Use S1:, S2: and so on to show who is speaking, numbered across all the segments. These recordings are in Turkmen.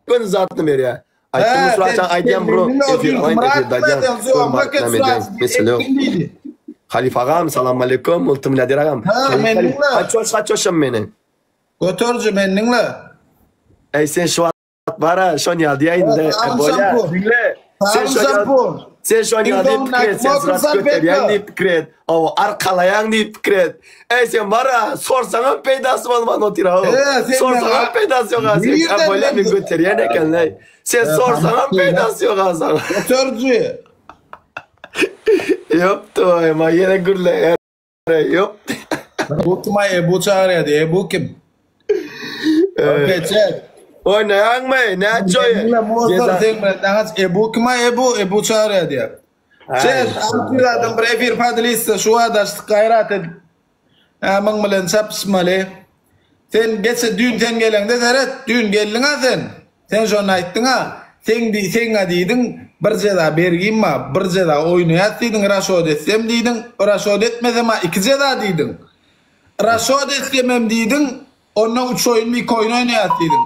S1: Göni zadyny berýär. Aýtdym
S2: Hä,
S1: Musul
S2: sen
S1: aýdan aýdýan
S2: sen
S1: bro.
S2: diňle o
S1: Efir
S2: düýnki
S1: alaýyn
S2: Myrat
S1: efir daýan.
S2: bilen
S1: Görme
S2: Zomba
S1: näme edýän.
S2: Ketsurat
S1: Mesele ýok.
S2: etdim diýdi.
S1: Halyf agam salam aleýkum multimilliarder agam.
S2: Ha,
S1: Halyf
S2: men
S1: halyf.
S2: diňle.
S1: Haçoş haçoşam meni.
S2: Göteriji men diňle.
S1: Eý sen şu wagt bara şon ýaly diýäýinde.
S2: Ha,
S1: E, bolýa.
S2: şampun.
S1: Diňle. Sen
S2: Sabun
S1: şon ýaly
S2: şampun.
S1: Sen şon
S2: Iň
S1: ýaly diýip
S2: soňunda
S1: pikir et, sen
S2: smoker
S1: surat göterýäň
S2: salfetka.
S1: diýip pikir et. Hawa, arkalaýaň diýip pikir et. Eý sen bara sorsaňam peýdasy bolman otyr-ow.
S2: He, sen
S1: Sorsaňam
S2: maňa
S1: peýdasy ýok-a seň. A
S2: nirden
S1: bolýa men
S2: men
S1: göterýän eken-leý. Sen sorsaňam peýdasy ýok-a saňa.
S2: Göteriji.
S1: Ýok toýma ýene gürleýär. Ýok.
S2: Bu kim aý Ebu çagyrýardy. Ebu kim? Okey, çek.
S1: Oýnaýaňmy? Näçe oýun?
S2: Diňle Mozart sen bilen daňaç Ebu kim aý Ebu Ebu çagyrýar diýýär. Çek, 600 adam bir efir podlista şu adaşdyk gaýrat edip. Ämiň bilen çapyşmaly. Sen geçe düýn sen geleňde seret, düýn geldiň-a sen. Sen şonda aýtdyň-a, seň diý, seň-a diýdiň, bir jeza bergim bar, bir jeza oýnaýas diýdiň, raşot etsem diýdiň, raşot etmesem-a iki jeza diýdiň. Raşot etsemem diýdiň, onda üç oýunmy iki oýun oýnaýas diýdiň.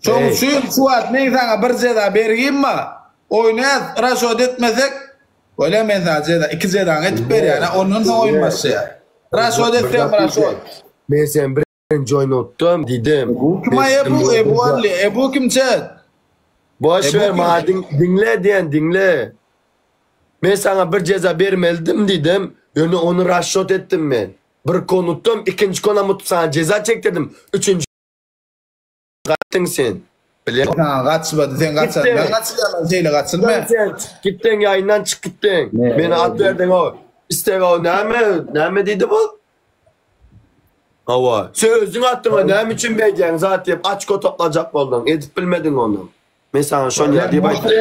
S2: Şoň üçin şu wagt meň saňa bir jeza bergim bar, oýnaýas, raşot etmesek, bolýa men saňa jeza, iki jezaňy edip berýän-a, ondan soň oýun başlaýar. Raşot etsem raşot.
S1: Men sen birinji oýun utdum diýdim.
S2: Ebu kim aý Ebu, Ebu Ally, Ebu kim çet?
S1: Boş
S2: Ebu
S1: ver
S2: kim?
S1: maňa diňle diýen diňle. Men saňa bir jeza bermelidim diýdim. Ýöne ony raşot etdim men. Bir kon utdum, ikinji konam utup saňa jeza çekdirdim. Üçünji gaçdyň sen. Bilýän.
S2: Saňa gaçmady, sen gaçan. Men gaçylýan, şeýle gaçylma.
S1: Sen çyk gitdiň ýaýyndan çyk gitdiň. Meni at berdiň o. Istek o näme, näme diýdi bu? Hawa. Sen özüň atdyň näme üçin beýdýäň zat diýip açko toplajak bolduň. Edip bilmediň ony. Men saňa şony ýa diýip aýtdym.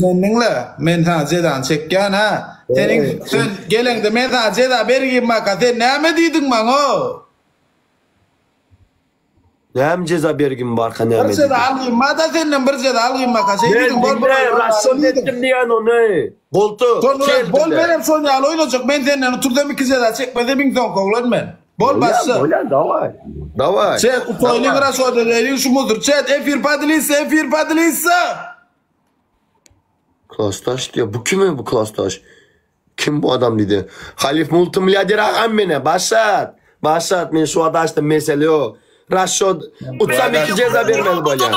S2: Men diňle, men saňa jezany çekýän ha. Seniň sen geleňde men saňa jeza bergin baka, sen näme diýdiň maňa?
S1: Näme jeza bergim barka näme
S2: Bir jeza algym bar-da senden bir jeza algym barka şeý diýdiň bol
S1: bol. Raşot etdim diýen ony. Boldy.
S2: Şonda bol menem şon ýaly oýnajak men senden otursam iki jeza çekmesem iň soňky oglan men. Bol başla.
S1: Bolýa daway. Daway.
S2: Çet utoýlyň raşot edeliň şu muzur çet efir podlisa efir podlisa.
S1: Klasdaş diýýär. Bu kim bu klasdaş? Kim bu adam diýdi. Halif multimilliarder agam meni. Başat. Başat men şu wagt açdym mesele ýok. Raşod utsam iki jeza bermeli bolýar.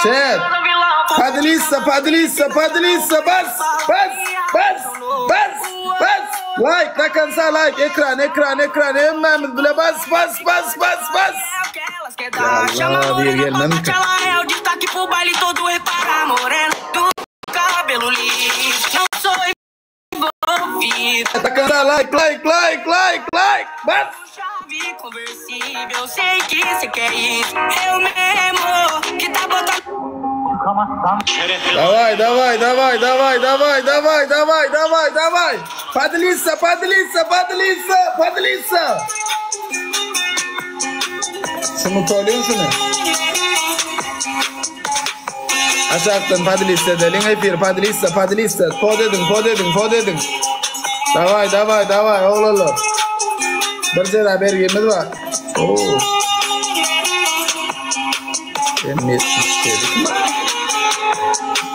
S2: Çet. Podlisa podlisa podlisa bas bas bas bas bas. Like do konca like ekran ekran ekran hemmämiz bile bas bas bas bas bas.
S3: Ya
S2: Allah bir gelmemki. Takara like like like like like bas. Daway daway daway daway daway daway daway daway daway. Podlisa podlisa podlisa podlisa. Şuny toýlaýyn şuny. Aşakdan podlisa edeliň efir podlisa podlisa pod ediň pod ediň pod ediň. Daway daway daway oglanlar. Bir jeza bergimiz bar. Oo. M77 kim?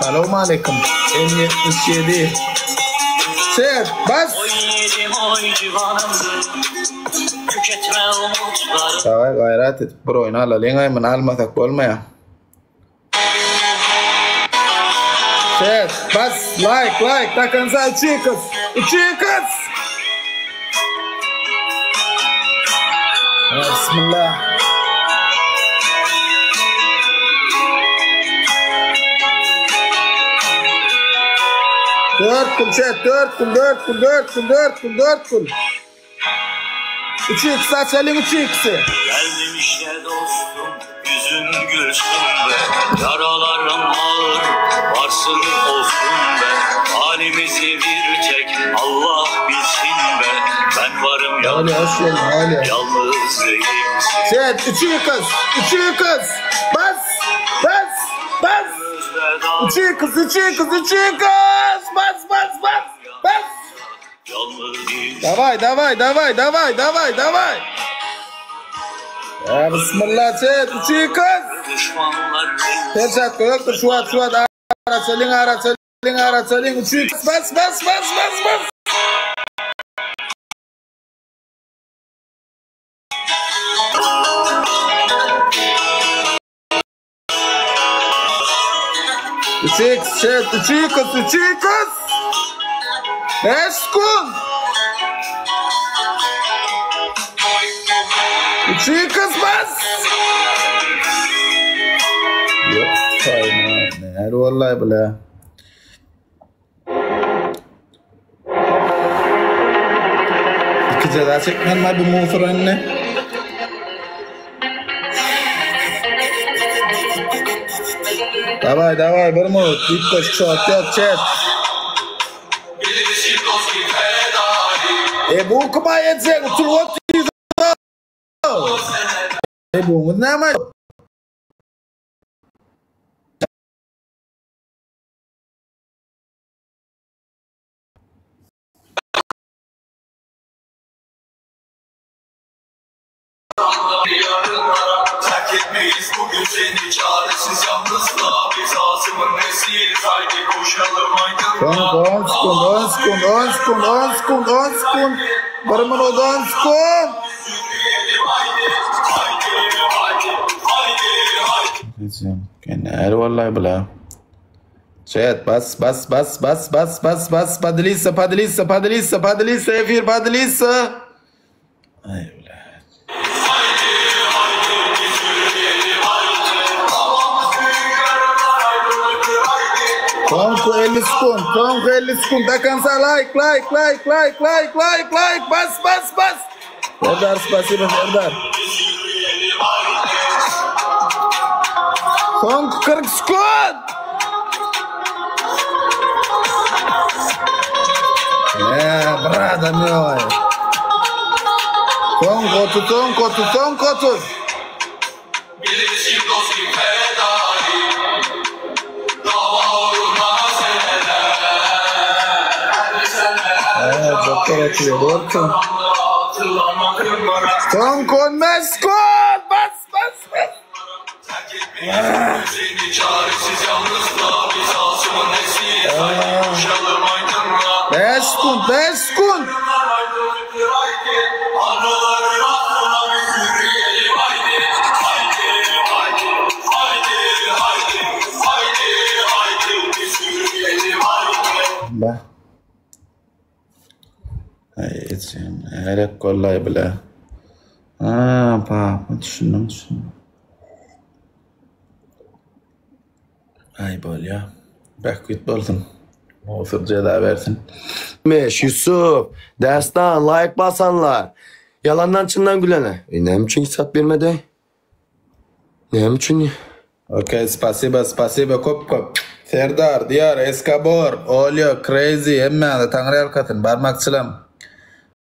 S2: Salam aleyküm. M77. Sen bas. Daway gaýrat edip bir oýun alalyň aý muny almasak bolmaýar. Set bas like like do konca üçi üçi Bismillah. Dört gün chat, dört gün, dört gün, dört gün, dört gün, dört gün. Üçi ikisi açalyň üçi ikisi.
S3: Gelmemişe dostum yüzün gülsün be Yaralarım ağır varsın olsun be Halimizi bir tek Allah bilsin be Ben varım
S2: Hali hoş geldin hali.
S3: yalnız değilsin
S2: Chat üçi ikiz, üçi ikiz. Bas, bas, bas. Üçi ikiz, üçi ikiz, üçi ikiz. Bas, bas, bas, bas.
S3: Yalnız değilsin
S2: Daway, daway, daway, daway, daway, daway. Ya bismillah çet çikas. Perçatka yoktur şu at şu at ara çalyň ara çalyň ara çalyň üç bas bas bas bas bas. Üç çet üç üç Beş kun. Üç kız bas. Yok sayma. Neler vallahi bile. İki ceza çekmen var bu musur önüne. Davay davay bir minut. Bitta shot yok chat. E bu kuma yetsek utul E bu nima?
S3: Terk etmeyiz bugün seni çaresiz yalnızlığa Biz Asım'ın nesiliz haydi koşalım
S2: Son
S3: aydınlığa
S2: 10 sekund, 10 sekund, 10 sekund, 10 sekund, 10 sekund. Bir minut 10 sekund. Neler vallahi bile. Chat bas bas bas bas bas bas bas поделиться поделиться поделиться поделиться efir поделиться. Ay bile. Tonku 50 sekund, Tonku 50 sekund. Dakansa like like like like like like like bas bas bas. Serdar spasibo Serdar. Tonku 40 sekund. Ne brada moj. Tonku 30, tonku 30, tonku 30.
S3: Bilirsin dost kim fedai Dava uğruna seneler
S2: Evet, doktor oturuyor. Doğru.
S3: Hatırlamak bana
S2: Tonku 15 sekund. Bas bas bas.
S3: Terk etmeyiz bugün seni çaresiz yalnızlığa Biz Asım'ın nesiliz haydi koşalım aydınlığa
S2: 5 sekund, 5 sekund.
S3: Aydınlıktır haydi Anıların hatırına biz yürüyelim haydi Haydi haydi haydi haydi haydi haydi biz yürüyelim haydi
S2: Be. Ay içim. Gerek vallahi bile. Ha, pa, düşündüm, düşündüm. Ay bolya. Bähbit bolsun. Olsun ceza versin.
S1: Meş, Yusuf, Destan, like basanlar. Yalandan çından gülene. E ne için hesap vermedi? Ne için?
S2: Okey, spasibo, spasibo, kop kop. Serdar, Diyar, Eskabor, Olyo, Crazy, hemme de Taňry arkasyn, barmakçylam.